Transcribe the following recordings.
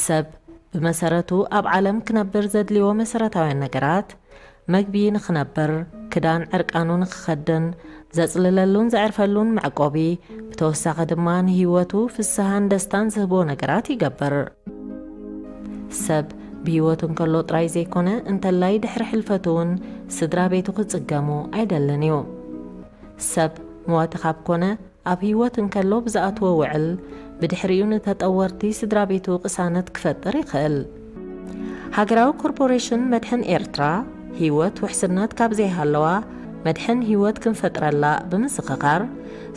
ሰብ ብመሰረቱ ኣብ ዓለም ክነብር ዘድልዮ መሰረታውያን ነገራት፣ መግቢ ንኽነብር፣ ክዳን ዕርቃኑ ንኽኸድን፣ ዘጽልለሉን ዘዕርፈሉን መዕቆቢ፣ ብተወሳኺ ድማ ንህይወቱ ፍስሃን ደስታን ዝህቦ ነገራት ይገብር። ሰብ ብህይወቱ እንከሎ ጥራይ ዘይኮነ፣ እንተላይ ድሕሪ ሕልፈቱ እውን ስድራ ቤቱ ክጽገሙ ኣይደልን እዩ። ሰብ መዋቲ ካብ ኮነ፣ ኣብ ህይወት እንከሎ ብዝኣትዎ ውዕል፣ ብድሕሪኡ ንተጠወርቲ ስድራ ቤቱ ቅሳነት ክፈጥር ይኽእል። ሃገራዊ ኮርፖሬሽን መድሕን ኤርትራ፣ ህይወት ውሕስነት ካብ ዘይሃለዋ፣ መድሕን ህይወት ክንፈጥረላ ብምዝኽኻር፣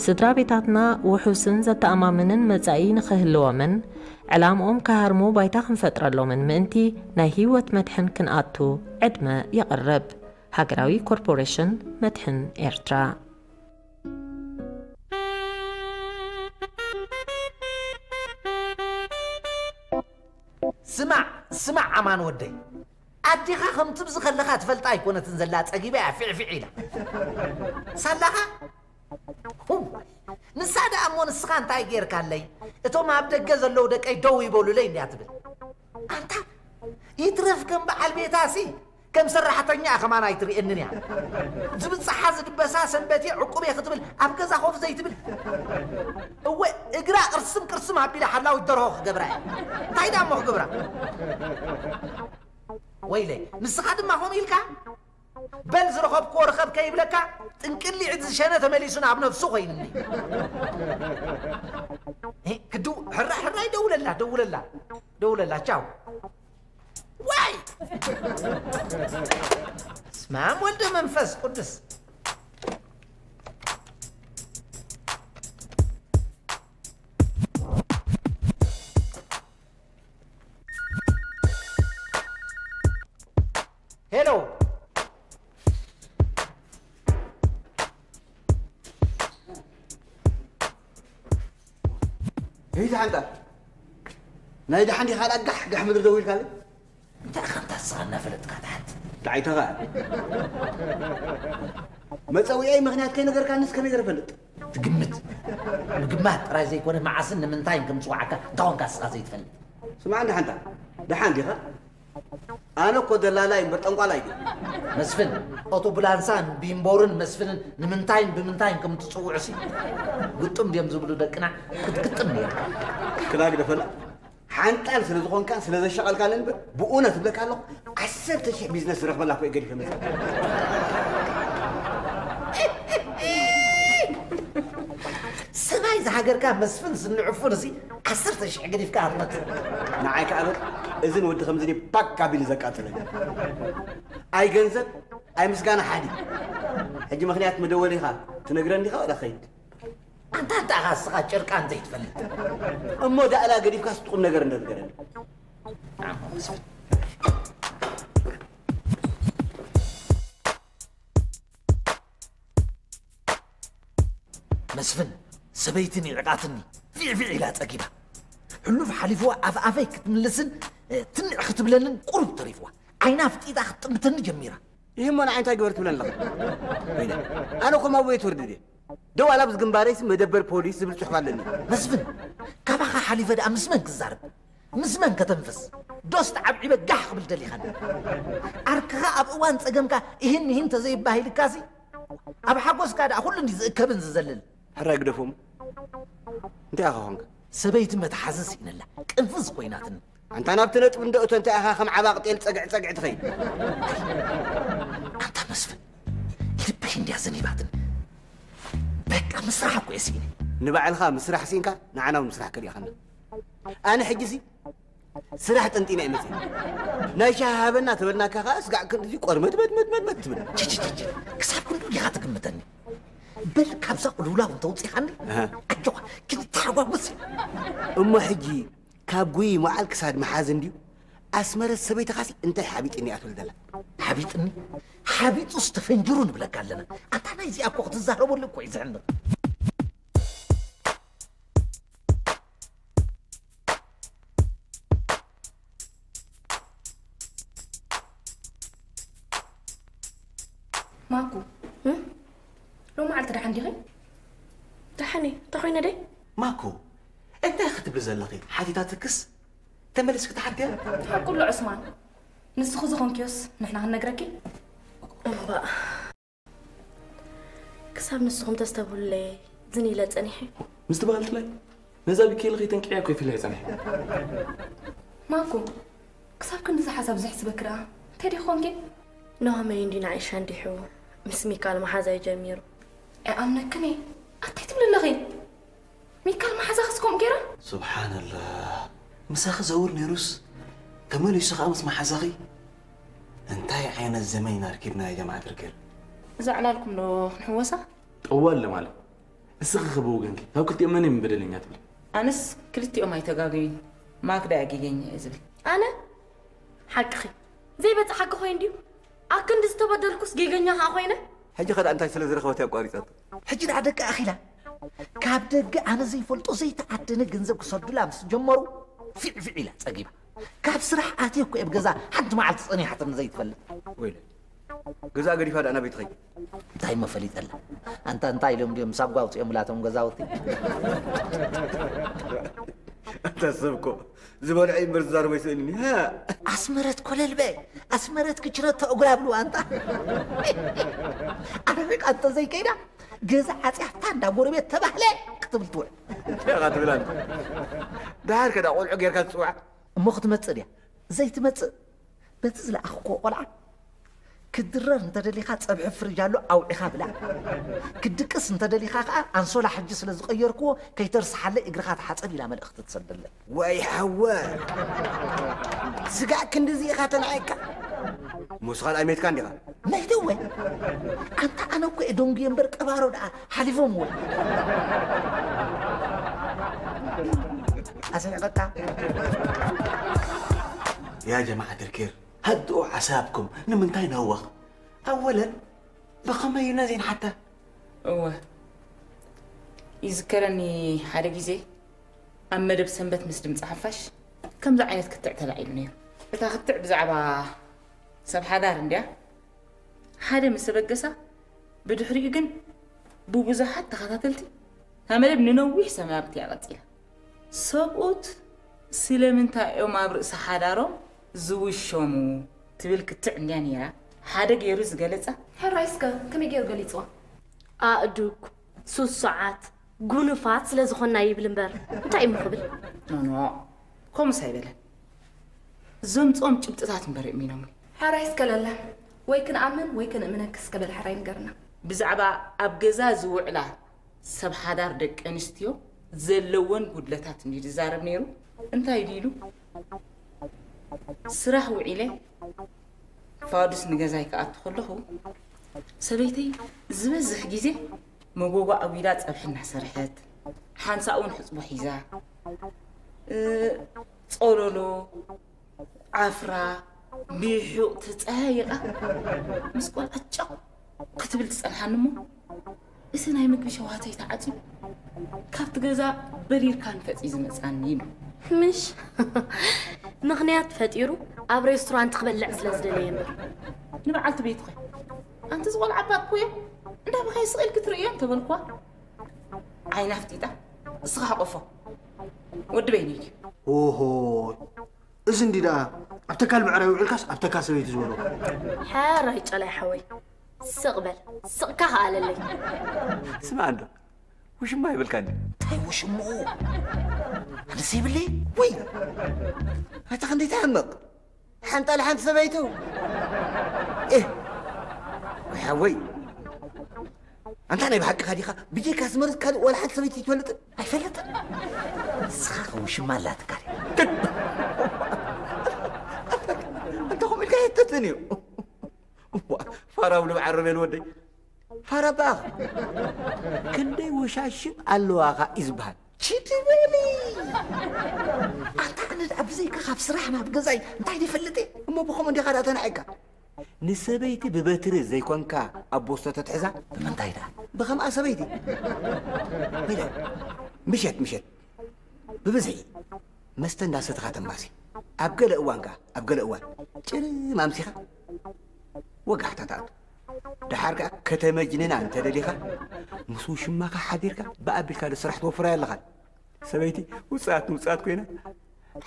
ስድራ ቤታትና ውሑስን ዘተኣማምንን መጻኢ ንኽህልዎምን፣ ዕላምኦም ክሃርሙ ባይታ ክንፈጥረሎምን ምእንቲ፣ ናይ ህይወት መድሕን ክንኣቱ ዕድመ የቕርብ። ሃገራዊ ኮርፖሬሽን መድሕን ኤርትራ። ስማዕ፣ ስማዕ ኣማን ወደይ፣ ኣዴኻ ከምቲ ብዚ ከለኻ ትፈልጣ ኣይኮነትን ዘላ፣ ጸጊባ እያ ፊዕፊዕ ኢላ። ሳላኻ? እዋይ፣ ንሳ ደኣ እሞ ንስኻ እንታይ ጌርካለይ? እቶም ኣብ ደገ ዘለዉ ደቀይ ደው ይበሉለይ እንድያ ትብል። ኣንታ ይትረፍ ከም በዓል ቤታሲ ከም ሰራሕተኛ ከማን ኣይትርእየንን እያ። ዝብጽሓ ዝድበሳ ሰንበት እየ ዕቁብ እየ ክትብል ኣብ ገዛ ኮፍ ዘይትብል። እወ እግራ ቅርስም ቅርስም ኣቢላ ሓላዊት ደርሆ ክገብራ እየ። እንታይ ደኣ እሞ ክገብራ? ወይለይ ንስኻ ድማ ከምኡ ኢልካ በል ዝረኸብክዎ ርኸብ ከይብለካ ጥንቅሊዕት ዝሸነ ተመሊሱ ናብ ነፍሱ ኮይኑኒ። ክዱ ሕራይ ሕራይ ደውለላ ደውለላ ደውለላ ቻው። ዋይ ስማም ወልደ መንፈስ ቅዱስ። ሄሎ ሄይ ዝሓንጣ ናይ ደሓን ዲኻ ዳኣ ጋሕ ጋሕ ምድሪ ደው ኢልካለይ? እንታይ ኢኻ ንታ ንስኻ እናፈለጥካ ትሓት? እንታይ ተኻ መጸውዒያይ ምኽንያት ከይነገርካንስ ከመይ ገይረ እፈልጥ? ትግምት ምግማት ጥራይ ዘይኮነ መዓስን ንምንታይን ከም ዝጽውዓካ እንታይ ኮንካ ንስኻ ዘይትፈልጥ? ስማዕ እንዳ ሓንጣ ደሓን ዲኻ? ኣነ እኮ ደላላይ እምበር ጠንቋላይ ድየ። መስፍን ኦቶ ቡላንሳን ቢምቦርን መስፍንን ንምንታይን ብምንታይን ከም እትጽውዑሲ ግጥም ድዮም ዝብሉ ደቅና ክትግጥም ነይርካ። ክላ ግደፈላ ሓንጣል ስለ ዝኾንካን ስለ ዘሻቐልካንን እምበር ብእውነት እብለካ ኣለኹ ዓሰርተ ሽሕ ቢዝነስ ዝረኽበላ እኮ እየ ገዲፈ መፅእ። ሰብኣይ ዝሃገርካ መስፍን ስኒ ዕፉን እዚ ዓሰርተ ሽሕ ገዲፍካ ኣትመጽእ። ንዓይ ከኣ በል እዝን ወዲ ከምዚ ድዩ ባክ ኣቢሉ ዘቃጽለኒ። ኣይ ገንዘብ ኣይ ምስጋና ሓዲ። ሕጂ ምኽንያት መደወሊኻ ትነግረኒ ዲኻ ወላ ኸይድ? ኣንታ እንታይ ኢኻ እስኻ ጨርቃን ዘይትፈልጥ? እሞ ዳእላ ገዲፍካስ ቁም ነገር እንዶ ንገረኒ። ዓሞ መስፍን። መስፍን ሰበይቲ ንዒቓትኒ ፊዕፊዕ ኢላ ጸጊባ። ሕሉፍ ሓሊፍዋ ኣፍ ኣፈይ ክትምልስን ትንዕ ክትብለንን ቁሩብ ተሪፍዋ። ዓይና ኣፍጢጣ ክትጥምተኒ ጀሚራ። ይህ እሞ ንዓይ እንታይ ግበር ትብለኒ ኣለኻ? ወይነ ኣነ እኮ ማቦየ ትወርድ ድየ? ደው ኣላ ብዚ ግንባረይሲ መደበር ፖሊስ ዝብል ጽሑፍ ኣለኒ። መስፍን ካባኻ ሓሊፈ ደኣ ምስ መን ክዛረብ? ምስ መን ከተንፍስ? ዶስ ተዓብዒበ ጋሕ ክብል ደሊኻኒ? ዓርክኻ ኣብ እዋን ጸገምካ ኢሂን ምሂን ተዘይባሂልካሲ ኣብ ሓጎስካ ደኣ ኩሉ እንዲ ዝእከብን ዝዘልል። ሕራይ ግደፎም። እንታይ ኢኻ ኾንካ? ሰበይቲ መትሓዚ ስኢነላ ቅንፍዝ ኮይናትኒ። ኣንታ ናብቲ ነጥቢ እንዶ እቶ እንታይ ኢኻ ከም ዓባቕ ጤል ጸግዕ ጸግዕ ትኸይድ? ኣንታ መስፍን ልበይ እንድያ ዘኒባትኒ። በቃ ምስራሕ እኮ እየ ስኢነ። ንባዕልኻ ምስራሕ ስኢንካ ንዓና እውን ምስራሕ ከሊእኻና። ኣነ ሕጂሲ ስራሕ ጠንጢና እየ መፅእ። ናይ ሻሂ ሃበና ተበልናካ ከዓ ስጋዕ ክንድዚ ቆርመት መት መት መት መት ትብል። ችችችች ክሳብ ክንዱ ዲኻ ትግምተኒ? በል ካብዛ ቁልውላው እንተውፂኻኒ ኣጆኻ ክንተሓጓጉስ እዩ። እሞ ሕጂ ካብ ጉይ መዓል ክሳድ መሓዝ እንድዩ ኣስመረት ሰበይትኻሲ እንታይ ሓቢጥኒ እያ ትብል ዘላ? ሓቢጥኒ ሓቢጡስ ተፈንጅሩ ንብለካ ኣለና። ኣታ ናይዚኣ እኮ ክትዛረበሉ እኮ እዩ ዝሕንቕ። ማኩ እ? ሎማዓልቲ ደሓን ዲኺ? ደሓን እየ። እንታይ ኮይነ ደይ? ማኩ እንታይ ክትብሊ ዘለኺ? ሓቲታትክስ? ተመልስኪ ትሓትያ? ሓቁ ኣሎ ዑስማን። ንስኹ ዝኾንክዮስ ንሕና ክንነግረኪ? እምባእ፣ ክሳብ ንስኹም ተስተብህሉለይ ዝን ኢለ ጸኒሐ። ምስቲ በሃልትላይ ነዛ ብኬሊ ከይተንቅዕያ እኮ ይፍልሕ ጸኒሐ። ማኩ፣ ክሳብ ክንድዚ ሓሳብ ዘሕስበኪ ደኣ እንታይ ዲኺ ኮንኪ? ኖሃመይ እንዲ ንዓይሻ እንዲሑ ምስ ሚካል መሓዛይ ጀሚሩ። ኣይኣምነክን እየ። ኣታይ ትብሊ ኣለኺ? ሚካል መሓዛኽስ ከምኡ ገይራ? ሱብሓነላህ። ምሳኺ ዘውር ነይሩስ ተመሊሱ ኸኣ ምስ መሓዛኺ? እንታይ ዓይነት ዘመን ኢና ርኪብና ያ ጀማዓ ድርገር? እዛ ዕላልኩም ዶ ክንሕወሳ? ጠዋለ ማለት እስኺ ኸ ብወገንኪ ካብ ክልቲኦም መን እዮም በደለኛ ትብሊ? ኣነስ ክልቲኦም ኣይተጋገዩን፣ ማክዳ እያ ጌገኛ እየ ዝብል። ኣነ ሓቅኺ ዘይበጽሓኪ ኮይኑ ድዩ? ኣክንዲ ዝተበደልኩስ ጌገኛ ከኣ ኮይነ። ሕጂ ከ ደኣ እንታይ ስለ ዝረኸበት እያ ኣቋሪጻቶ? ሕጂ ደኣ ደቂ ኣኺላ ካብ ደገ ኣነ ዘይፈልጦ ዘይተዓደነ ገንዘብ ክሰዱላ ምስ ጀመሩ ፊዕ ፊዕ ኢላ ጸጊባ። ካብ ስራሕ ኣትየ እኮ እየ ብገዛ ሓንቲ መዓልቲ ጸኒሓትኒ ዘይትፈልጥ። ወይለ ገዛ ገዲፋ ደኣ ናበይ ትኸይድ? እንታይ እሞ ፈሊጠላ ኣንታ እንታይ ኢሎም ድዮም ሳጓ ኣውፅኦምላቶም ገዛውቲ? ኣንታ ሰብ እኮ ዝበልዖ እምበር ዝዛረቦ ኣይስእልን እዩ። ኣስመረት ኮለል በ ኣስመረት ክችረት ተእጉላ ብልዋ ኣንታ ኣረሪቃ እንተዘይከይዳ ገዛ ዓፅያታ እንዳ ጎረቤት ተባህለ ክትብል ትውዕል። ኢኻ ትብል ኣንታ ደሓር ከዳ ቆልዑ ጌርካ ትፅዋዕ እሞ ክትመፅእ ድያ ዘይትመፅእ በቲ ዝለኣኽክዎ ቆልዓ ክትድረር እንተደሊኻ ጸብሒ ፍርጅ ኣሎ ኣውዒኻ ብላዕ። ክትድቅስ እንተደሊኻ ከኣ ኣንሶላ ሕጂ ስለ ዝቐየርክዎ ከይተርስሓለይ እግርኻ ተሓጸብ ኢላ መልእኽቲ ትሰደለይ። ወይ ሓወ ስጋዕ ክንድዚ ኢኻ ተናዒቕካ? እሞ ንስኻ ደኣ ኣይሜትካ እንዲኻ? መይተወ ኣንታ ኣነ እኮ እየ ደንጉየ እምበር ቀባሮ ደኣ ሓሊፎምዎ። ኣስሒቐካ يا جماعة الخير هدئوا أعصابكم ንምንታይ ንህወኽ ኣወለን ብኸመይ ኢና ዘይንሓታ እወ ይዝከረኒ ሓደ ግዜ ኣብ መደብ ሰንበት ምስ ድምፂ ሓፋሽ ከምዚ ዓይነት ክትዕ ተላዒሉ ነይሩ እታ ክትዕ ብዛዕባ ሰብ ሓዳር እንድያ ሓደ ምስ ኣበገሳ ብድሕሪኡ ግን ብብዙሓት ተኸታተልቲ እታ መደብ ንነዊሕ ሰማያብቲ እያ ቀፂላ ሰብኡት ስለምንታይ እዮም ኣብ ርእሲ ሓዳሮም ዝውሸሙ ትብል ክትዕ እንድያ ነይራ ሓደ ገይሩ ዝገለፃ ሕራይ እስከ ከመይ ገይሩ ገሊፅዋ ኣእዱግ ሱሱዓት ጉኑፋት ስለ ዝኾንና ይብል እምበር እንታይ እሞ ክብል ኖኖ ከምኡስ ኣይበለን ዘምፅኦም ጭብጥታት እምበር የእሚኖምኒ ሕራይ እስከ ለለ ወይ ክንኣምን ወይ ክንእምነኪ እስከ በል ሕራይ ንገርና ብዛዕባ ኣብ ገዛ ዝውዕላ ሰብ ሓዳር ደቂ ኣንስትዮ ዘለወን ጉድለታት እንድዩ ዝዛረብ ነይሩ እንታይ ድዩ ኢሉ ስራሕ ውዒለ ፋዱስ ንገዛይ ክኣቱ ከለኹ ሰበይተይ ዝበዝሕ ግዜ መጎጎ ኣጒዳ ጸብሒ እናሰርሐት ሓንሳእ እውን ሕጽቦ ሒዛ ጸሎሎ ዓፍራ ብሕቕ ተጸያይቓ ምስ ቆልዓ ጨቕ ክትብል ትጸንሓኒ እሞ እቲ ናይ ምግቢ ሸውሃተይ ተዓጽዩ ካብቲ ገዛ በሪርካ ንፈጺ ዝመጻኒ ኢሉ ምሽ ምኽንያት ፈጢሩ ኣብ ሬስቶራንት ክበልዕ ስለ ዝደለየ እምበር ንበዓልቲ ቤትኸ ኣንቲ ዝቆልዓ ኣባት ኩዮ እንዳ ብኸይ ስቕ ኢልኪ ትርእዮ እንተበልኳ ዓይና ኣፍጢጣ እስኻ ሓቆፎ ወዲ በይነይ ድዩ ኦሆ እዚ እንዲ ደኣ ኣብ ተካል ብዕራይ ውዒልካስ ኣብ ተካል ሰበይቲ ዝበሎ ሓራይ ጨላይ ሓወይ ስቕ በል ስቕካ ከኣለለይ ስማዕ እንዶ ውሽማ ይብልካ እንዲ እንታይ ውሽምኡ ኣነስ ይብለይ ወይ ኣታ ክንደይ ተሕምቕ ሓንጣል ሓንቲ ሰበይቱ ወይ ሓወይ ኣንታ ናይ ብሓቅኻ ዲኻ ብጀካ ዝመርዝ ካልእ ዋላ ሓንቲ ሰበይቲ ይትፈልጥ ኣይፈለጥን ንስኻ ከውሽማ ኣላትካ ኣንታ ከምኡ ኢልካ የተትን እዩ ፋራው ልብዓረበ ልወደይ ፋራ በኣኻ ክንደይ ወሻሽም ኣለዋኻ እዩ ዝበሃል ችዲ በሊ ኣንታ ኣነ ደኣ ብዘይካ ካብ ስራሕ ናብ ገዛይ እንታይ ዘይፈልጥ እየ እሞ ብኸምኡ እንዲኻ ደኣ ተናዒካ ንሰበይቲ ብበትሪ ዘይኮንካ ኣቦ ዝተተትሕዛ ብምንታይ ደኣ ብኸምኣ ሰበይቲ በለ ምሸት ምሸት ብብዝሒ መስተ እንዳሰተኻ ተማሲ ኣብ ገለ እዋን ከኣ ኣብ ገለ እዋን ጭርም ኣምሲኻ ወጋሕታ ትኣቱ ደሓር ከኣ ከተመጅንና እንተደሊኻ ምስ ውሽማኻ ሓዲርካ ብኣቢልካ ዶ ስራሕ ትወፍራ ኣለኻን ሰበይቲ ውፅኣት ንውፅኣት ኮይና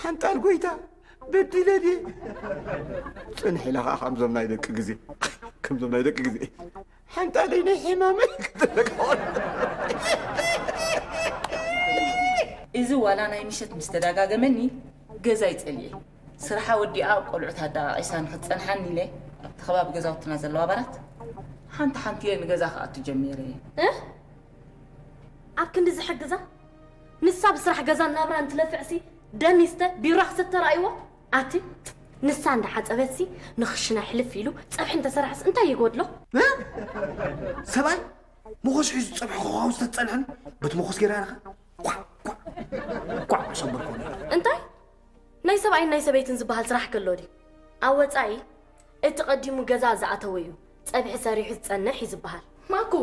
ሓንጣል ጎይታ በዲለ ድየ? ጽንሕ ኢላ ኸዓ ከምዞም ናይ ደቂ ግዜ፣ ከምዞም ናይ ደቂ ግዜ ሓንጣለይ ናይ ሕማመይ ክትለቀቕ። እዚ ዋላ ናይ ምሸት ምስ ተዳጋገመኒ ገዛ ይጸልየ። ስርሓ ወዲኣ ቆልዑት ኣደቓቒሳ ንኽትጸንሓኒ ኢለ ኣብቲ ከባቢ ገዛውትና ዘለዋ ባራት ሓንቲ ሓንቲ ኢለ ንገዛ ክኣቱ ጀሚረ። እ ኣብ ክንዲ ዝሕግዛ ንሳ ብስራሕ ገዛን ናብራን ትለፍዕሲ ደም ይስተ ቢራ ክሰተ ረኣይዎ ኣቲ ንሳ እንዳሓፀበትሲ ንኽሽና ሕልፍ ኢሉ ፀብሒ እንተሰራሕስ እንታይ ይጎድሎ? ሰብኣይ መኾስ ሒዙ ፀብሒ ክኸውን ዝተፀንሐን በቲ መኾስ ገይራ ኢኻ ኳዕ ኳዕ ኳዕ ሰበርኮ እንታይ ናይ ሰብኣይን ናይ ሰበይትን ዝበሃል ስራሕ ከሎ ድዩ? ኣብ ወፃኢ እቲ ቀዲሙ ገዛ ዝኣተወ እዩ ፀብሒ ሰሪሑ ዝፀንሕ እዩ ዝበሃል። ማኩ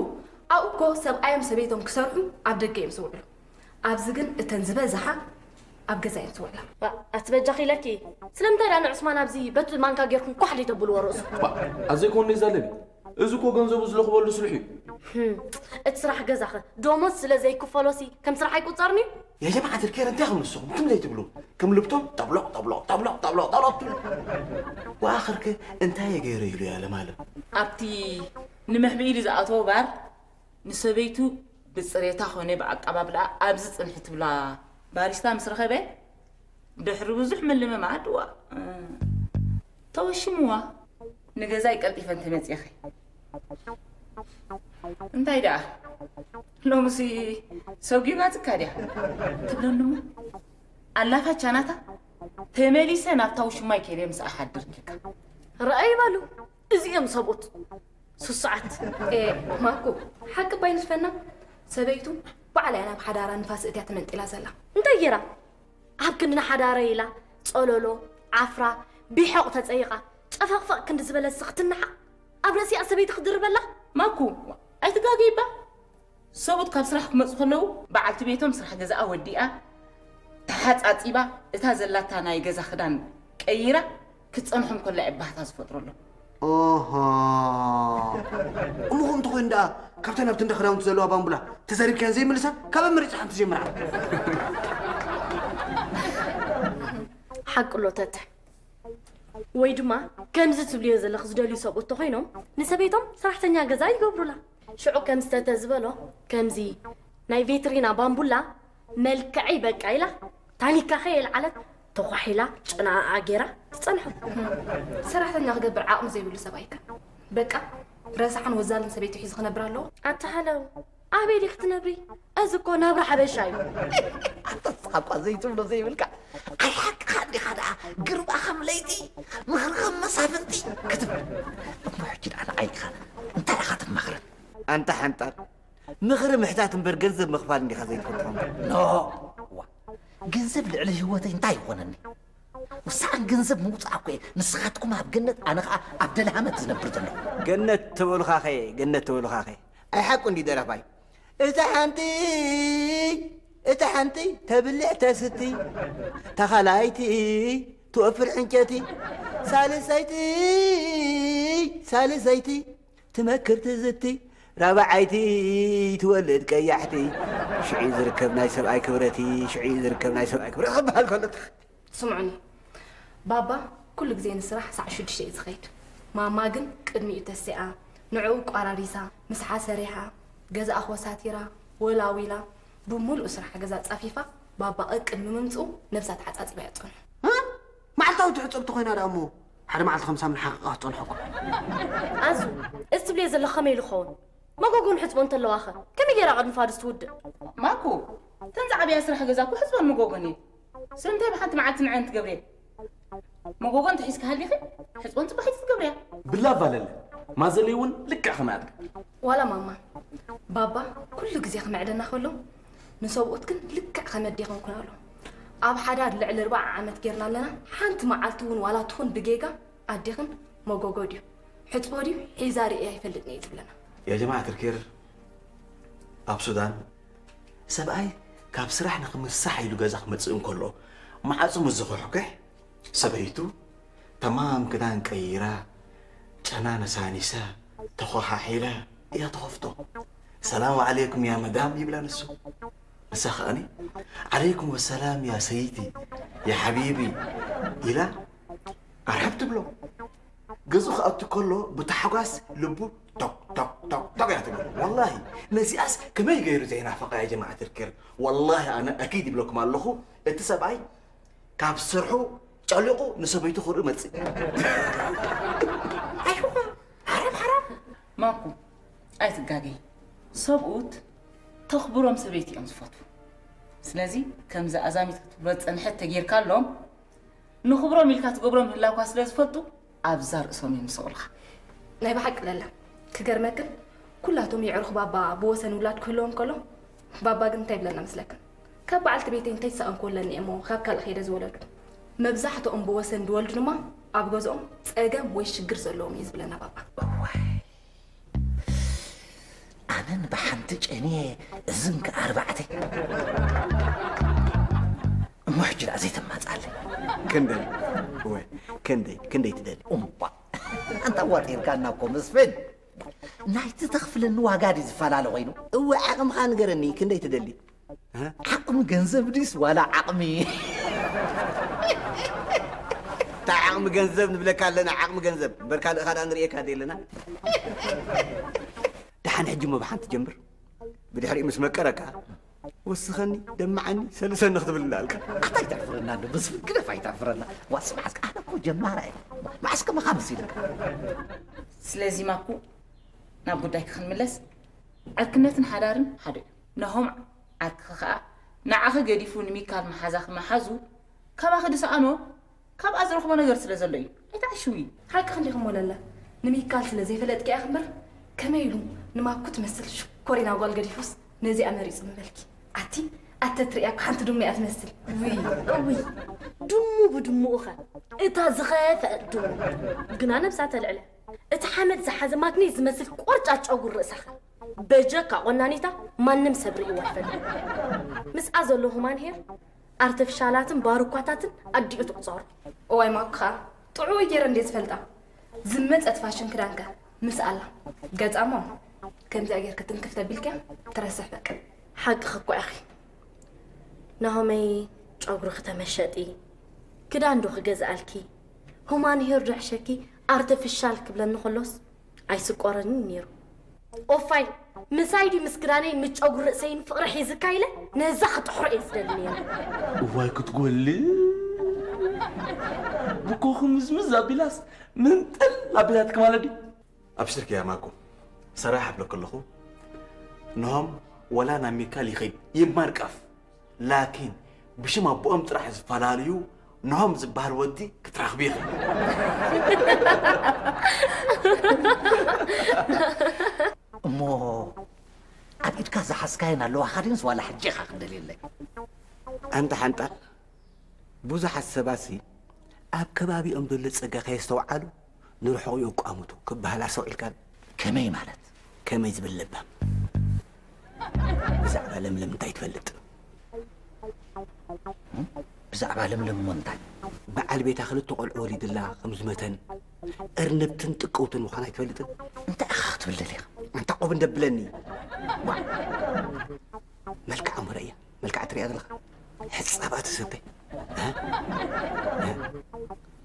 ኣብኡ እኮ ሰብኣዮም ሰበይቶም ክሰርሑ ኣብ ደገ እዮም ዝውዕሉ። ኣብዚ ግን እተን ዝበዝሓ ኣብ ገዛ እየን ዝውዕላ። ኣቲ በጃኺ ኢለኪ ስለምንታይ ደኣ ንዑስማን ኣብዚ በቲ ማንካ ጌርኩም ኳሕ ደይተብልዎ ርእሱ? ኣዘይኮን ነይ ዛለቢ እዚ እኮ ገንዘቡ ዝለኽበሉ ስልሑ እዩ። እቲ ስራሕ ገዛኸ ደሞዝ ስለ ዘይክፈሎሲ ከም ስራሕ ኣይቁጸርን እዩ? የጀማዓ ትርኬር እንታይ ከም ንስኹም ትም ዘይትብሉ ክም ልብቶም ጠብሎቕ ጠብሎቕ ጠብሎቕ ጠብሎቕ ጠብሎቕ ትብሉ። ወኣኽርክ እንታይ የገይሩ ኢሉ እያ ለማለም። ኣብቲ ንመሕብኢ ኢሉ ዝኣተወ ባር ንሰበይቱ ብፅሬታ ኾነ ብኣቀባብላ ኣብዚ ፅንሒ ትብላ ባሪስታ ምስ ረኸበ ድሕሪ ብዙሕ ምልምማድ ዋ ተወሽምዋ ንገዛይ ቀልጢፈ እንተመፂእኺ እንታይ ደኣ ሎምሲ ሰጒማትካ ድያ ትብለኒ እሞ ኣላፋቻ ናታ ተመሊሰ ናብታ ውሽማይ ከይደ ምስኣ ሓድር ጌርካ ረኣይ በሉ እዚኦም ሰብኡት ስሱዓት። ማኮ ሓቂ ባይ ንስፈና ሰበይቱ ባዕላ እያ ናብ ሓዳራ ንፋስ እትያ ተመንጢላ ዘላ። እንታይ ጌራ? ኣብ ክንዲ ንሓዳረይ ኢላ ጸሎሎ፣ ዓፍራ፣ ቢሖቕ ተጸይቓ ጨፈቕፈቕ ክንዲ ዝበለሲ ክትንሓቕ ኣብ ርእሲኣ ሰበይቲ ክትድርበላ? ማኩ ኣይትጋገይባ። ሰብኡት ካብ ስራሕ ክመጹ ከለዉ በዓልቲ ቤቶም ስራሕ ገዛኣ ወዲኣ ተሓጻጺባ እታ ዘላታ ናይ ገዛ ክዳን ቀይራ ክትጸንሖም ከላ እየ ባህታ ዝፈጥረሎም። ኦሆ እሞ ከምቲ ኮይኑ ደኣ ካብተን ኣብቲ እንዳ ክዳውንቲ ዘለዋ ባምቡላ ተዘሪብካያን ዘይምልሳ ካበይ መሪፅኻን ትጀምራ? ሓቅሎ ተተ ወይ ድማ ከምዚ ትብልዮ ዘለኽ ዝደልዩ ሰብኡት ተኾይኖም ንሰበይቶም ሰራሕተኛ ገዛ ይገብሩላ። ሽዑ ከም ዝተተ ዝበሎ ከምዚ ናይ ቬትሪና ባምቡላ መልክዐይ በቃ ኢላ ታኒካ ከየልዓለት ተኳሒላ ጨናኣ ገይራ ትጸንሖ። ሰራሕተኛ ክገብር ዓቕሚ ዘይብሉ ሰብኣይካ በቃ ረሳሕን ወዛልን ሰበይቲ ሒዙ ክነብር ኣለዎ። ኣታ ሃለው ኣበይ ዲኺ ትነብሪ? እዚ እኮ ናብራ ሓበሻ እዩ። ኣታ ንስኻ እኳ ዘይትብሎ ዘይብልካ ኣይ ሓቅኻ እንዲኻ ደኣ ግርባ ከም ለይቲ ምኽሪ ከም መሳፍንቲ ክትብል እሞ ሕጂ ደኣ ንዓይ ኢኻ እንታይ ኢኻ ትማኽረን? ኣንታ ሓንጣል ምኽሪ ምሕታት እምበር ገንዘብ ምኽፋል እንዲኻ ዘይትፈልጥ ኾንካ። ኖ ዋ ገንዘብ ልዕሊ ህይወተይ እንታይ ይኾነኒ? ውሳን ገንዘብ ምውፃእ እኮ እየ ንስኻትኩም ኣብ ገነት ኣነ ኸዓ ኣብ ደልሃመት ዝነብር ዘለኹ። ገነት ተበሉኻኸ ገነት ተበሉኻኸ ኣይሓቁ እንዲ ደረፋይ እታ ሓንቲ እታ ሓንቲ ተብልዕ ተስቲ ተኻላይቲ ትወፍር ዕንጨቲ ሳልሰይቲ ሳልሰይቲ ትመክር ትዝቲ ራብዓይቲ ትወልድ ቀያሕቲ ሽዑ ዝርከብ ናይ ሰብኣይ ክብረቲ ሽዑ ዝርከብ ናይ ሰብኣይ ክብረ ክበሃል ከሎ ስምዑኒ ባባ ኩሉ ግዜ ንስራሕ ሳዕ ሽዱሽተ እዩ ዝኸይድ ማማ ግን ቅድሚኡ ተሲኣ ንዕኡ ቋራሪሳ ምስሓ ሰሪሓ ገዛኣ ኮሳቲራ ወላዊላ ብሙሉእ ስራሕ ገዛ ፃፊፋ ባባ ቅድሚ ምምፅኡ ነብሳ ተሓፃፂባ እያ ትፀንሖ መዓልታዊ ትሕፀብ ተኾይና ደኣ እሞ ሓደ መዓልቲ ከም ሳምኒ ሓቂቓ ክትፀንሖ እኮ ኣዙ እዚ ትብልዮ ዘለኻ ከመይ ኢሉ ክኸውን መጎጎን ሕፅቦ እንተለዋኸ ከመይ ገይራ ቅድሚ ፋዱስ ትውድእ ማኩ እተን ዝዓበያ ስራሕ ገዛ እኮ ሕፅቦን መጎጎን እዩ ስለምንታይ ብሓንቲ መዓልቲ ንዐን ትገብርየ መጎጎን ተሒዝካ ሃሊኺ ሕፅቦን ፅባሒት ትገብርያ ብላ ኣባለለ ማዘለይ እውን ልክዕ ከማያትካ ዋላ ማማ ባባ ኩሉ ግዜ ክምዕደና ከሎ ንሰብኡት ግን ልክዕ ከመዴ ክንኩን ኣሎ ኣብ ሓዳር ልዕሊ ርባዓ ዓመት ጌርና ኣለና ሓንቲ መዓልቲ እውን ዋላ ትኹን ብጌጋ ኣዴኽን መጎጎ ድዩ ሕፅቦ ድዩ ሒዛ ርእየ ኣይፈልጥን እየ ዝብለና ያ ጀማዓት ኣልኬር ኣብ ሱዳን ሰብኣይ ካብ ስራሕ ንኽምሳሕ ኢሉ ገዛ ክመፅእ እንከሎ ማዕፁ ምስ ዝኹሕኩሕ ሰበይቱ ተማም ክዳን ቀይራ ጨና ነሳኒሳ ተኾሓሒላ እያ ትኸፍቶ ሰላም ዓለይኩም ያ መዳም ይብላ ንሱ ንሳ ከኣኒ ዓለይኩም ወሰላም ያ ሰይቲ يا حبيبي، ኢላ ኣርሓብ ትብሎ። ገዝኡ ክኣቱ ከሎ ብታሕጓስ ልቡ ቶክ ቶክ ቶክ ቶክ እያ ትብሎ። ወላሂ ነዚኣስ ከመይ ገይሩ ዘይናፈቓ ያ ጀማዓት ልክር። ወላሂ ኣነ ኣኪድ ይብለኩም ኣለኹ፣ እቲ ሰብኣይ ካብ ስርሑ ጨሊቑ ንሰበይቱ ክርኢ መጽእ። ኣይኹ ሓራም ሓራም። ማኩ ኣይትጋገይ። ሰብኡት ተኽብሮም ሰበይቲ እዮም ዝፈትዉ። ስለዚ ከምዚ ኣዛሚት ክትብሎ ዝጸንሐት ተጌርካሎም ንኽብሮም ኢልካ ትገብሮ ምህላውካ ስለ ዝፈልጡ ኣብዛ ርእሶም እዮም ዝስቕሉኻ። ናይ ብሓቂ ለላ ክገርመክን ኩላቶም የዕሩኽ ባባ ብወሰን ውላድ ክህልዎም ከሎ ባባ ግን እንታይ ይብለና መስለክን? ካብ በዓልቲ ቤተይ እንታይ ዝሰኣንኩ ኣለኒ እሞ ካብ ካልእ ከይደ ዝወለዱ። መብዛሕትኦም ብወሰን ዝወልዱ ድማ ኣብ ገዝኦም ጸገም ወይ ሽግር ዘለዎም እዩ ዝብለና ባባ። ኣነን ብሓንቲ ጨንየ እዝን ከኣርባዕተ እሞ ሕጂ ደኣ ዘይተማፅኣለይ። ክንደይ እወ ክንደይ ክንደይ ትደሊ? እምባ ኣንታ ዋጢርካና እኮ መስፍን። ናይቲ ተኽፍለኒ ዋጋ ድዩ ዝፈላለ ኮይኑ? እወ ዓቕምኻ ንገረኒ ክንደይ ትደሊ? ዓቕሚ ገንዘብ ድዩስ ዋላ ዓቕሚ? እንታይ ዓቕሚ ገንዘብ ንብለካ ኣለና ዓቕሚ ገንዘብ እምበር ካልእ ካልኣ ንርእየካ ደለና። ደሓን ሕጂ እሞ ብሓንቲ ጀምር፣ ብድሕሪኡ ምስ መቀረካ ወስኸኒ ደምዓኒ ሰልሰኒ ክትብል እንዳልካ። ኣታ ኣይተሕፍረና እንዶ መስፍን ግደፍ ኣይተሕፍረና። ዋስ መዓስከ ኣነ እኮ ጀማራ እየ። መዓስከ መኻ መሲልካ። ስለዚ ማኩ ናብ ጉዳይካ ክንምለስ ዕርክነትን ሓዳርን ሓደ እዩ። ናሆም ዓርክኺ ከኣ ንዓኺ ገዲፉ ንሚካል መሓዛኺ ምሓዙ ካባኺ ዝሰኣኖ ካብኣ ዝረኽቦ ነገር ስለ ዘሎ እዩ። ኣይትዓሽዊ። ሓቅኺ እንዲኺ እሞ ለለ። ንሚካል ስለ ዘይፈለጥክያ ኢኺ እምበር ከመይ ኢሉ ንማኩ ትመስል ሽኮሪና ጓል ገዲፉስ ነዚኣ መሪጹ ምበልኪ። ኣቲ ኣተ ትርእያ እኮ ሓንቲ ድሙ እያ ትመስል። ውይ እውይ ድሙ ብድሙኡ ኸ እታ ዝኸፈአት ድሙ ግና ነብሳ ተልዕለ። እቲ ሓመድ ዝሓዘ ማግኔት ዝመስል ቆርጫጭ ጨጉሪ ርእሳኸ በጀካ ቆናኒታ ማንም ሰብ ርእይዋ ኣይፈልጥን። ምስኣ ዘሎ ሁማን ሄር ኣርተፍሻላትን ባሩኳታትን ኣዲኡ ትቑጸሮ። እዋይ ማኩ ኸኣ ጥዑይ ገይረ እንድየ ዝፈልጣ። ዝመጸት ፋሽን ክዳንከ ምስ ኣላ ገጻ እሞ ከምዚኣ ጌርኪ ትንክፍ ተቢልክያ ትረስሕ በቃ። ሓቅኺ እኮ ኢኺ ናሆመይ። ጨጉርኺ ተመሸጢ ክዳን ዶ ክገዝኣልኪ ሁማን ሄር ዶ ሕሸኪ ኣርተፍሻል ክብለኒ ከሎስ ኣይስቆረንን ነይሩ። ኦፋይ ምሳይ ድዩ ምስ ክዳነይን ምስ ጨጉሪ ርእሰይን ፍቕሪ ሒዝካ ኢለ ነዛ ክጥሕሮ እየ ዝደሊ ነይረ። እዋይ ክትጎሊ ብኮ ክምዝምዝ ኣቢላስ ምንጥል ኣቢላትኪ ማለት ድዩ? ኣብሽርኪ ያ ማኮ ሰራሕ እብለኪ ኣለኹ። ንሆም ወላ ናብ ሚካል ይኸይድ ይማር ቃፍ ላኪን ብሽም ኣቦኦም ጥራሕ ዝፈላለዩ ኖሆም ዝበሃል ወዲ ክትረኽቢ ኢኺ። እሞ ኣብ ኢድካ ዝሓዝካየን ኣለዋኻ ድንስ ዋላ ሕጂ ኢኻ ክደልየለይ? ኣንታ ሓንጣል ብዙሓት ሰባሲ ኣብ ከባቢኦም ዘሎ ጸጋ ከየስተውዓሉ ንርሑቕ የቋምቱ ክበሃል ኣስተውዒልካ ዶ? ከመይ ማለት? ከመይ ዝብል ለባም። ብዛዕባ ለምለም እንታይ ትፈልጥ? ብዛዕባ ለምለም እሞ እንታይ? በዓል ቤታ ክልተ ቆልዑ ወሊድላ ከም ዝመተን እርንብትን ጥቅውትን ምዃና ኣይትፈልጥን? እንታይ ኢኻ ክትብል ደሊኻ? ኣንታ ቆብ እንደ ብለኒ። መልክዓ እሞ ርእያ፣ መልክዓ ትርእያ ዘለኻ ሕጻብ ኣትሰበ።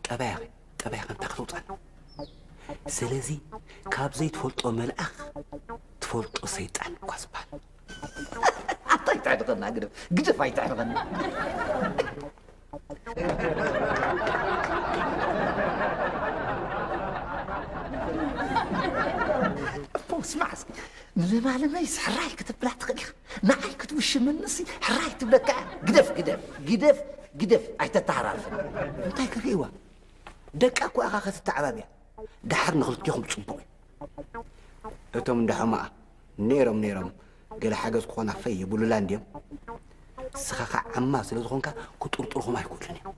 ጠባያኺ ጠባይ ከምታ ክትውፃን። ስለዚ ካብ ዘይትፈልጦ መልኣኽ ትፈልጦ ሰይጣን እኳ ዝበሃል። ኣታ ኣይተዕድቐና ግደፍ፣ ግደፍ ኣይተዕድቐና። እፎ ስማዕ እስኪ፣ ንለማለመይስ ሕራይ ክትብላ ትኽእል ኢኻ። ንዓይ ክትውሽመኒሲ ሕራይ ትብለካ እያ። ግደፍ፣ ግደፍ፣ ግደፍ፣ ግደፍ፣ ኣይተተሃራርፍን። እንታይ ክርእይዋ? ደቃ እኮ ኢኻ ከተተዓባብያ። ደሓር ንኽልቴኹም ጽቡቕ እዩ። እቶም እንዳ ሕማኣ ነይሮም ነይሮም ገለ ሓገዝ ክኾና ፈይ የብሉላ እንድዮም። ንስኻ ኸዓ ዓማ ስለ ዝኾንካ ክጥርጥርኹም ኣይክእሉን እዮም።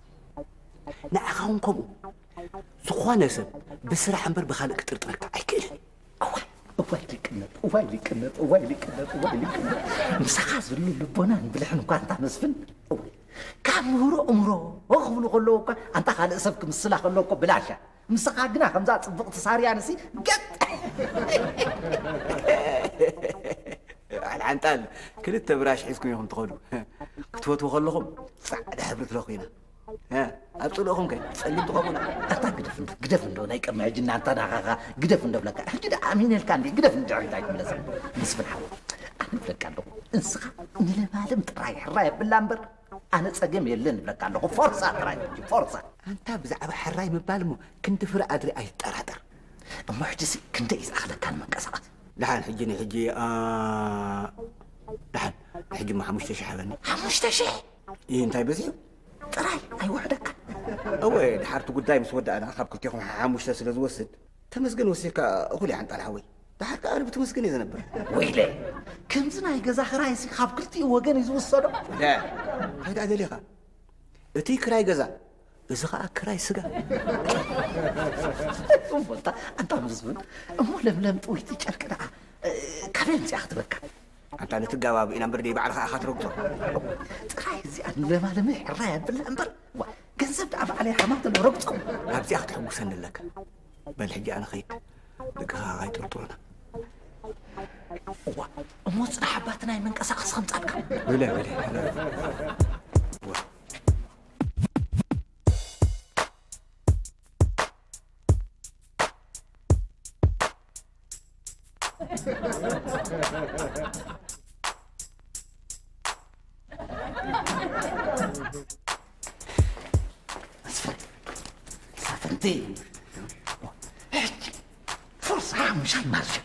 ንዓኻ እውን ከምኡ። ዝኾነ ሰብ ብስራሕ እምበር ብኻልእ ክጥርጥረካ ኣይክእልን እዩ። እዋይ እዋይ ሊቅነት እዋይ ሊቅነት እዋይ ሊቅነት እዋይ ሊቅነት ምሳኻ ዝሉ ልቦናን ብልሕን እኳ እንታ መስፍን እዋይ ካብ ምህሮ እምሮ ክብሉ ከለዉ እኳ ኣንታ ካልእ ሰብ ክምስላ ከሎ እኮ ብላሻ ምስኻ ግና ከምዛ ጽብቕቲ ሳርያ ንሲ ገጥ ኣልዓንጣል ክልተ ብራሽ ሒዝኩም ኢኹም ትኸዱ ክትፈትዉ ከለኹም ጻዕዳ ሕብሪ ትለኹ ኢና ኣብ ጽልእኹም ከ ጸሊም ትኸውን። ኣታ ግደፍ እንዶ፣ ግደፍ እንዶ፣ ናይ ቅድሚ ሕጂ እናንታ ናኻኻ ግደፍ እንዶ ብለካ። ሕጂ ደኣ ኣሚነልካ እንዴ፣ ግደፍ እንዶ ድሕሪት ኣይትምለስ። መስፍን ሓወይ፣ ኣነ ብለካ ኣለኹ፣ እንስኻ ንለማለም ጥራይ ሕራይ ኣብላ እምበር፣ ኣነ ጸገም የለን ብለካ ኣለኹ። ፎርሳ ጥራይ፣ ፎርሳ። ኣንታ ብዛዕባ ሕራይ ምባል እሞ ክንዲ ፍረ ኣድሪ ኣይትጠራጠር። እሞ ሕጂሲ ክንደይ እዩ ዝኣኽለካ ንምንቀሳቐስ? ደሓን ሕጂ ንሕጂ፣ ኣ፣ ደሓን ሕጂ እሞ ሓሙሽተ ሽሕ ሃበኒ። ሓሙሽተ ሽሕ? ይህ እንታይ በዚሑ? ጥራይ ኣይውሕደካ። እወ፣ ድሓር እቲ ጉዳይ ምስ ወዳእና ካብ ክልቴኹም ሓሙሽተ ስለ ዝወስድ፣ ተመስገን ወሲድካ እኹል እዩ ሓንጣል ሓወይ። ድሓር ከኣ ኣነ ብተመስገን እየ ዝነብር። ወይለ፣ ከምዚ ናይ ገዛ ክራይሲ ካብ ክልቲኡ ወገን እዩ ዝውሰዶ። ለ፣ እንታይ ደኣ ደሊኻ? እቲ ክራይ ገዛ፣ እዚ ኸኣ ክራይ ስጋ። እሞ ኣንታ፣ ኣንታ መስፍን፣ እሞ ለምለም ጥውይቲ ጨርቂ ደኣ፣ እ፣ ካበይ ኣምጺኣ ክትበካ? ኣንታ ነቲ ጋባብ ኢና እምበር ደይ ባዕልኻ ኢኻ ትረግጾ። ጥራይ እዚኣ ንለማለመ ሕራይ ኣብላ እምበር፣ ዋ፣ ገንዘብ ደኣ ባዕለይ ሓማት ኣሎ ረግጾ። ኣብዚኣ ክትሕጉሰኒ ኣለካ። በል ሕጂ ኣነ ኸይድ። ደቅኻ ኣይጥርጥሩና። እዋ፣ እሞ ጽናሕ ኣባቲ ናይ መንቀሳቐሲ ከምጻልካ። ወለ፣ ወለ፣ ወለ። እዋ። መስፍን፣ ሳፍንቲ። ሕጂ ፎርሳ ምሻን ማርሽ።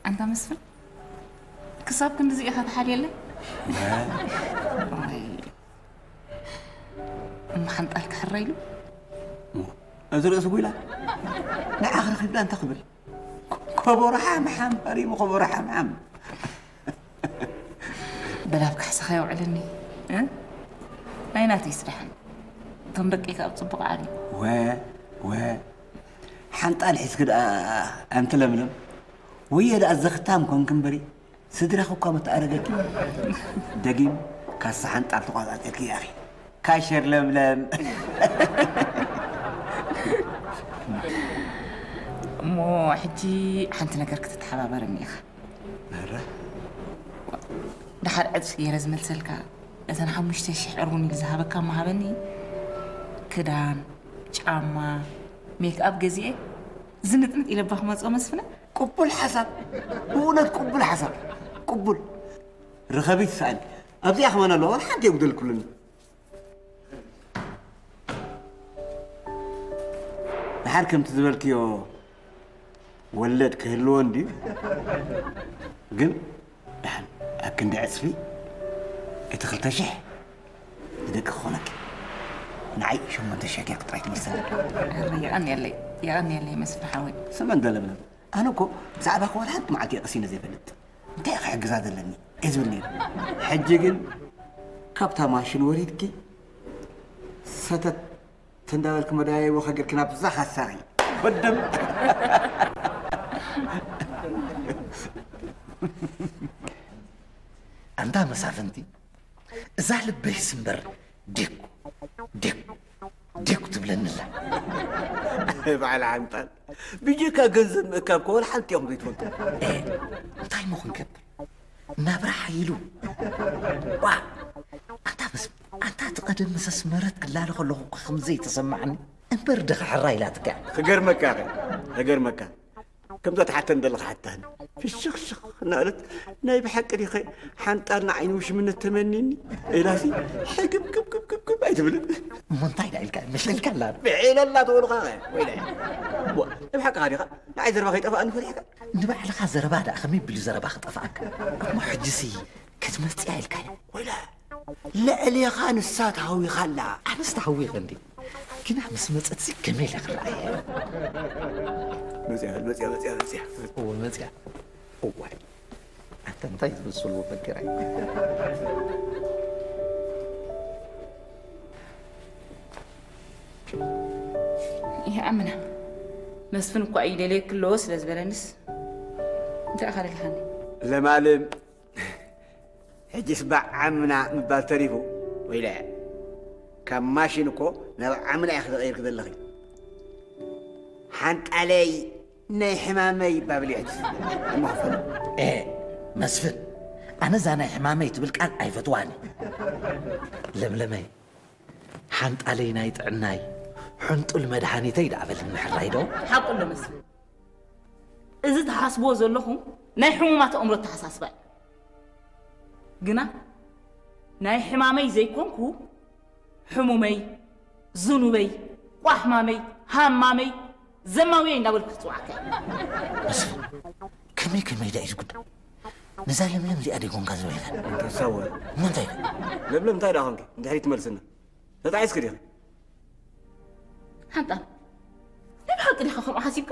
ኣንታ መስፍን፣ ክሳብ ክንድዚ ኢኻ ትሓልየለይ? ዋይ፣ እሞ ሓንጣል ክሕረ ኢሉ? እዚ ርእሲ ጉይላ ንዓኽ ረኺብላ እንተ ክብል፣ ከበሮ ሓምሓም፣ ሃሪሙ ከበሮ ሓምሓም። በል ኣብ ካሕሳኻ የውዕለኒ፣ እ? ናይ ናተይስ ደሓን። እቶም ደቂካ ኣብ ጽቡቕ ዓሊ። ወ፣ ወ። ሓንጣል ሒዝኪ ደኣ ኣንቲ ለምለም። ወየ ደኣ ዘኽታም ኮንኪ እምበሪ፣ ስድራኺ እኳ መተኣረገኪ። ደጊም ካሳ ሓንጣል ተቋጻጺርኪ ኢኺ። ካሸር ለምለም። እሞ ሕጂ ሓንቲ ነገር ክትተሓባበረኒ ኢኻ። መረ? ደሓር ዕጽፊ ገይረ ዝመልሰልካ፣ እተን ሓሙሽተ ሽሕ ዕርቡን ኢሉ ዝሃበካ እሞ ሃበኒ። ክዳን፣ ጫማ፣ ሜክኣፕ ገዚኤ ዝንጥንጥ ኢለ እባ ክመጽኦ መስፍነ። ቅቡል ሓሳብ፣ ብእውነት ቅቡል ሓሳብ፣ ቅቡል። ርኸቢ ትስኣል። ኣብዚኣ ከማን ኣለዋ፣ ዋላ ሓንቲ የጉደልኩሉን። ድሓር ከምቲ ዝበልክዮ ወለድ ክህልዎ እንድዩ። ግን ደሓን ኣብ ክንዲ ዕጽፊ እቲ ክልተ ሽሕ ንደቂ ክኾነኪ። ንዓይ ሸሞንተ ሽሕ ጌርኪ ጥራይ ትመልሰኒ። ኣረ፣ የቐንየለይ፣ የቐንየለይ መስፍን ሓወይ። ስመን ደለብለብ። ኣነ እኮ ብዛዕባኺ ዋላ ሓንቲ መዓልቲ የቐሲነ ዘይፈልጥ። እንታይ ኢኺ ክሕግዛ ዘለኒ? እየ ዝብል ነይሩ። ሕጂ ግን ካብታ ማሽን ወሪድኪ ሰተት እንዳበልኪ መደያይቦ ከገርኪ ናብዛ ካሳኺ። ወድም። ኣንታ መሳፍንቲ፣ እዛ ልበይስ እምበር ዴኩ፣ ዴኩ፣ ዴኩ ትብለኒ ኣላ። በዓል ሓንጣል፣ ብጀካ ገንዘብ ምእካብ ከ ወላ ሓንቲ ኢኹም ዘይትፈልጡ። ኤ፣ እንታይ እሞ ክንገብር? ናብራ ሓይሉ። ዋ፣ ኣንታ መስ-፣ ኣንታ እቲ ቀደም ምስ ኣስመረት ክላለ ከለኹ እኮ ከም ዘይተሰማዕኒ። እምበር ድኻ ሕራይ ኢላትካ። ክገርመካ ኸ፣ ክገርመካ። ከምዛ ትሓተኒ ዘለኻ ሓታኒ ፍሽኽሽኽ እናበለት፣ "ናይ ብሓቂ ዲኸ ሓንጣል ንዓይ ንውሽምነት ተመኒኒ?" ኢላሲ ሕግብ ግብ ግብ ግብ ግብ ኣይትብልን? እሞ እንታይ ደኣ ኢልካ? መሸልካ ኣላ ዶ? ብዒለላ ትበሉኻ ኸ? ወይለ። ዋ፣ ናይ ብሓቅኻ ዲኻ? ንዓይ ዘረባ ከይጠፍኣኒ ፈሪሕካ? ንባዕልኻ ዘረባ ደኣ ከመይ ቢሉ ዘረባ ክጠፍኣካ? እሞ ሕጂሲ ክትመጽእ ኢልካያ? ወይለ። ልዕሌኻ ንሳ ተሃዊኻ ኣላ። ኣነስ ተሃዊኸ እንዴ? ግና ምስ መጸትሲ ከመይ ኢለ ክረኣያ? መጽያ፣ መጽያ፣ መጽያ፣ መጽያ። እወ፣ መጽያ። እዋይ፣ ኣታ እንታይ ዝብል ስልዎ ፈኪራ እያ። ዓምና መስፍን እኳ እዩ ደልየኪ ኣለዎ ስለ ዝበለንስ እንታይ ኢኻ ደልኻኒ? ለማለም ሕጂስ ባዓምና ምባል ተሪፉ። ወይለ ካብ ማሽን እኮ ናብ ዓምና ኢኺ ተቐይርኪ ዘለኺ። ሓንጣለይ ናይ ሕማመይ ባብል እዩ ሕጂስ። እሞ ክፈል። ኤ መስፍን፣ ኣነ እዛ ናይ ሕማመይ ትብል ቃል ኣይፈትዋን እየ። ለምለመይ፣ ሓንጣለይ ናይ ጥዕናይ፣ ሕንጡል መድሃኒተይ ደኣ በልኒ ሕራይ ዶ? ሓቁ ኣሎ መስፍን። እዚ ትሓስብዎ ዘለኹም ናይ ሕሙማት ኣእምሮ ኣተሓሳስባ እዩ። ግና ናይ ሕማመይ ዘይኮንኩ ሕሙመይ፣ ዝኑበይ፣ ቋሕማመይ፣ ሃማመይ፣ ዘማውየይ እንዳበልኩ ክጽውዓካ እየ። መስፍን፣ ከመይ ከመይ ደኣ እዩ ዝጉዳይ? ነዛ ለምለም እዚኣ ደይኮንካ ዝበልካ? እንተሳወ። እሞ እንታይ? ለምለም እንታይ ደኣ ኾንኪ? ንድሕሪት ትመልስና። ተጣዒስኪ ዲኺ? ሓንጣል፣ ናይ ብሓቂ ዲኻ ከምኡ ሓሲብካ?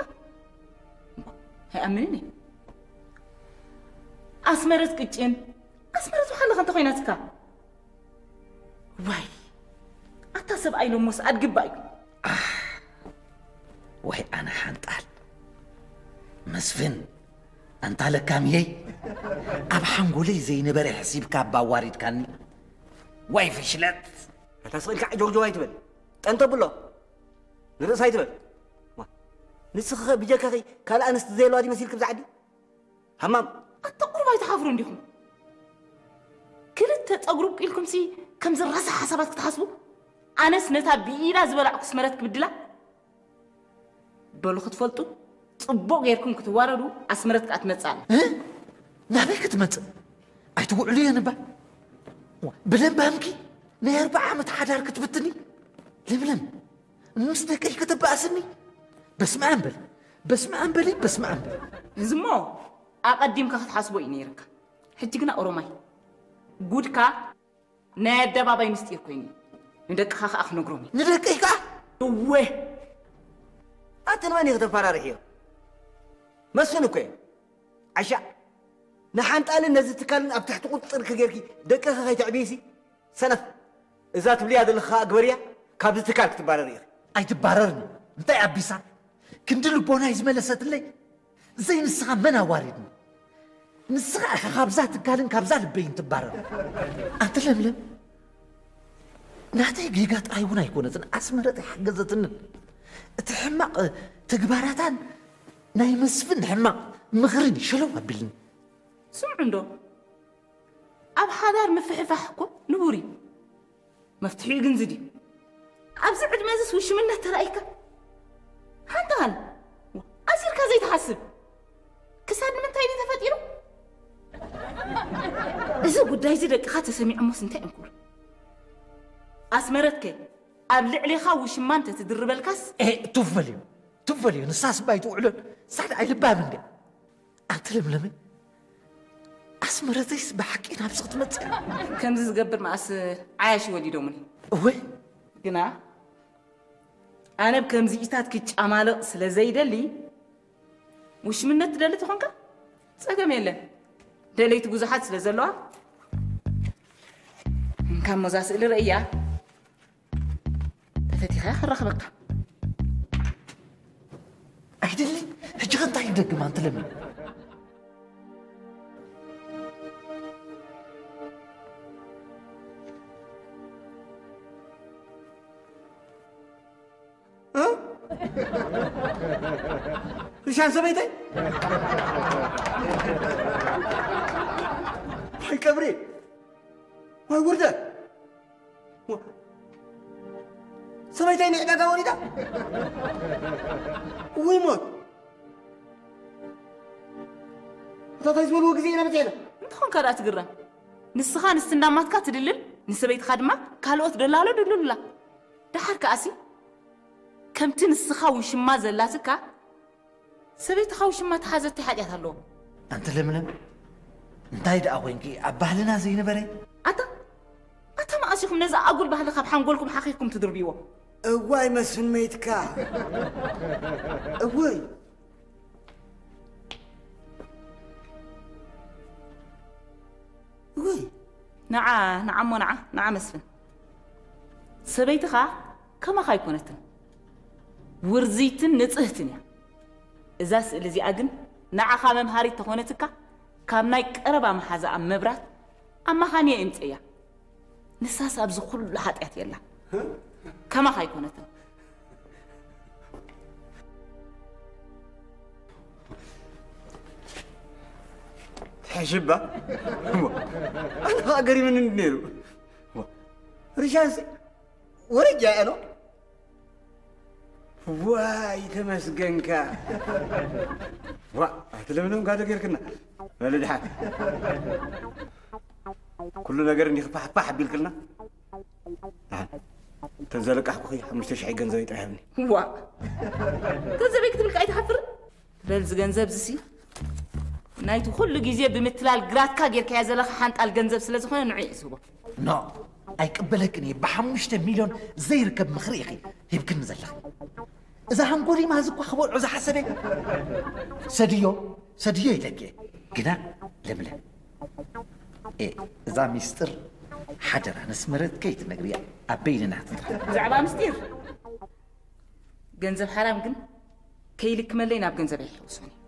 ኣይኣምንን እየ። ኣስመረት ቅጭን፣ ኣስመረት ውሓለኸ እንተኾይናትካ? ዋይ፣ ኣታ ሰብኣይ ሎሞስ ኣድግባ እዩ። ወይ ኣነ ሓንጣል። መስፍን፣ ኣንታ ለካምየይ፣ ኣብ ሓንጎለይ ዘይነበረ ሕሲብካ ኣባ ኣዋሪድካኒ። ዋይ ፍሽለት! ኣታ ስቕ ኢልካ ጆግጆግ ኣይትበል። ጠንጠ ብሎ። ንርእስ ኣይትበል። ዋ፣ ንስኺ ኸ ብጀካኺ ካልእ ኣንስቲ ዘየለዋ ድዩ መሲልኪ ብዛ ዓዲ? ሃማም። ኣታ ቁሩብ ኣይትሓፍሩን ዲኹም? ክልተ ጸጉሪ ኣብቂልኩምሲ ከምዚ ረሳሕ ሓሳባት ክትሓስቡ? ኣነስ ነታ ብኢዳ ዝበላዕኩ ኣስመረት ክብድላ? በሉ ክትፈልጡ፣ ጽቡቕ ጌርኩም ክትዋረዱ ኣስመረት ከኣ ትመጽእ ኣላ። እ? ናበይ ክትመጽእ? ኣይትውዕሉ እየን እባ። ብለባምኪ ናይ ኣርብዓ ዓመት ሓዳር ክትብትኒ? ለምለም፣ ምስ ደቀይ ከተባእስኒ? በስመ ኣብ በሊ፣ በስመ ኣብ በሊ፣ በስመ ኣብ በሊ። እዚ እሞ ኣቐዲምካ ክትሓስቦ እዩ ነይርካ። ሕጂ ግና ኦሮማይ፣ ጉድካ ናይ ኣደባባይ ምስጢር ኮይኑ እዩ። ንደቅኻ ከኣ ክነግሮም እዩ። ንደቀይ ከኣ? እወ። ኣቲ ንመን ኢኺ ተፈራርሕዮ? መስፍን እኮ እዩ። ዓሻ፣ ንሓንጣልን ነዚ ትካልን ኣብ ትሕቲ ቁጽጽርኪ ጌርኪ ደቅኺ ከይተዕብይሲ? ሰነፍ። እዛ ትብልያ ዘለኺ ከኣ ግበርያ፣ ካብዚ ትካል ክትባረሪ ኢኺ። ኣይትባረርን። እንታይ ኣቢሳ? ክንዲ ልቦናይ ዝመለሰትለይ? ዘይንስኻ መን ኣዋሪድኒ? ንስኻ ኢኻ ካብዛ ትካልን ካብዛ ልበይን ትባረር። ኣንቲ ለምለም፣ ናተይ ጌጋ ጥራይ እውን ኣይኮነትን፣ ኣስመረት ኣይሓገዘትንን። እቲ ሕማቕ ተግባራታን ናይ መስፍን ሕማቕ ምኽርን ሸለው ኣቢልኒ። ስምዑ እንዶ፣ ኣብ ሓዳር ምፍሕፋሕ እኮ ንቡር እዩ። መፍትሒኡ ግን ዝድዩ። ኣብዚ ዕድመ እዚስ ውሽምነት ተራኢካ? ሓንታን ኣዚርካ ዘይትሓስብ ክሳድ ንምንታይ ድዩ ተፈጢሩ? እዚ ጉዳይ እዚ ደቅኻ ተሰሚዖሞስ እንታይ እዮም ክብሉ? ኣስመረትከ ኣብ ልዕሌኻ ውሽማ እንተትድርበልካስ? ኤ ቱፍ በልዮ ቱፍ በልዮ ንሳስ ባይትውዕሎን ሳድ ኣይልባምን ድያ? ኣንቲ ለምለመይ ኣስመረተይስ ብሓቂ ናብዚ ክትመፅእ እያ። ከምዚ ዝገብር መኣስ ዓያሽ ወሊዶምኒ። እወ። ግና ኣነ ብከምዚኢታት ክጫማለቕ ስለ ዘይደሊ ውሽምነት ትደሊ ተኾንካ ፀገም የለን። ደለይቲ ብዙሓት ስለ ዘለዋ እንካ ሞዛ ስእሊ ረእያ ተፈቲኻ እያ ክረኽበካ። ኣይደልን። ሕጂ ኸ እንታይ ይደግም ኣንቲ ለሚ? ርሻን ሰበይተይ ወይ ቀብሪ ወይ ውርደት ሰበይተይ ንዕዳጋ ወሪዳ ወይ ሞት እታ ታይ ዝበልዎ ግዜ ኢና በፂሕና። እንተኾንካ ደኣ ትግረም። ንስኻ ንስንዳማትካ ትድልል፣ ንሰበይትኻ ድማ ካልኦት ደላሎ ድልሉላ። ደሓር ከኣሲ ከምቲ ንስኻ ውሽማ ዘላትካ ሰበይትኻ ውሽማ ተሓዘ እንታይ ሓጢኣት ኣለዎ? ኣንቲ ለምለም እንታይ ደኣ ኮይንኪ ኣብ ባህልና ዘይነበረ? ኣታ ኣታ መኣስ ኢኹም ነዚ ኣጉል ባህሊ ካብ ሓንጎልኩም ሓኺኽኩም ትድርብይዎ? እዋይ መስፍን መይትካ እውይ እውይ ንዓ ንዓ እሞ ንዓ ንዓ መስፍን ሰበይትኻ ከማኻ ኣይኮነትን። ውርዝይትን ንጽህትን እያ። እዛ ስእሊ እዚኣ ግን ንዓኻ መምሃሪት ተኾነትካ፣ ካብ ናይ ቀረባ መሓዛኣ መብራት ኣማኻንየ እምጽእያ። ንሳስ ኣብዚ ኩሉ ሓጢኣት የላ። ከማኻ ኣይኮነትን። ትሕሽባ ኣነ ከዓ ገሪምኒ ነይሩ። ርሻንሲ ወረጃ ያሎ ዋይ ተመስገንካ። ዋ ኣቲ ለምለም ጋዶ ጌርክና በለ ድሓን ኩሉ ነገር እንዲህ ፋሕፋሕ ኣቢልክልና። ደሓን እተን ዘለቃሕኩኺ ሓሙሽተ ሽሕ ገንዘበይ ጥራሕ ሃብኒ። ዋ ገንዘበይ ክትብል ከኣ ኣይትሓፍርን? በል እዚ ገንዘብ ዝሲ ናይቲ ኩሉ ግዜ ብምትላል ግራትካ ጌርካያ ዘለኻ ሓንጣል ገንዘብ ስለ ዝኾነ ንዑ እየ ዝህቦ። ኖ ኣይቅበለክን እየ። ብሓሙሽተ ሚልዮን ዘይርከብ ምኽሪ ኢኺ ሂብክኒ ዘለኺ። እዛ ሃንጎሊማ እዚ እኳ ክበልዖ ዝሓሰበ ሰድዮ ሰድዮ ኢለኪ እየ። ግና ለምለም እዛ ሚስጥር ሓደራ ነስመረት ከይትነግርያ ኣብ በይንና ትጥራሕ። ብዛዕባ ምስጢር ገንዘብ ሓራም ግን ከይልክመለይ ናብ ገንዘብ ኣይሕውሶን እየ።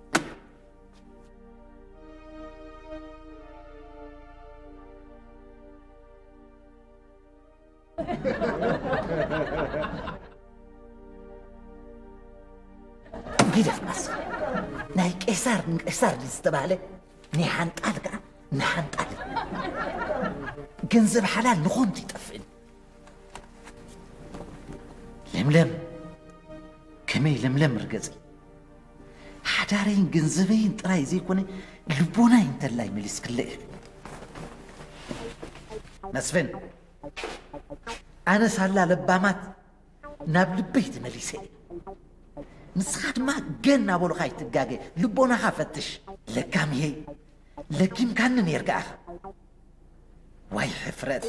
ግደፍ ማስኻ ናይ ቄሳር ንቄሳር ዝተባህለ ናይ ሓንጣል ከዓ ንሓንጣል ገንዘብ ሓላል ንኾንቱ ይጠፍእን ለምለም ከመይ ለምለም ርገፂ ሓዳረይን ገንዘበይን ጥራይ ዘይኮነ ልቦናይ እንተላይ መሊስክለ መስፍን ኣነ ሳላ ለባማት ናብ ልበይ ተመሊሰ ንስኻ ድማ ገን እናበሉኻ ይትጋገ ልቦናኻ ፈትሽ ለካምሄ ለኪምካኒ ኔርካ ኢኻ ዋይ ሕፍረት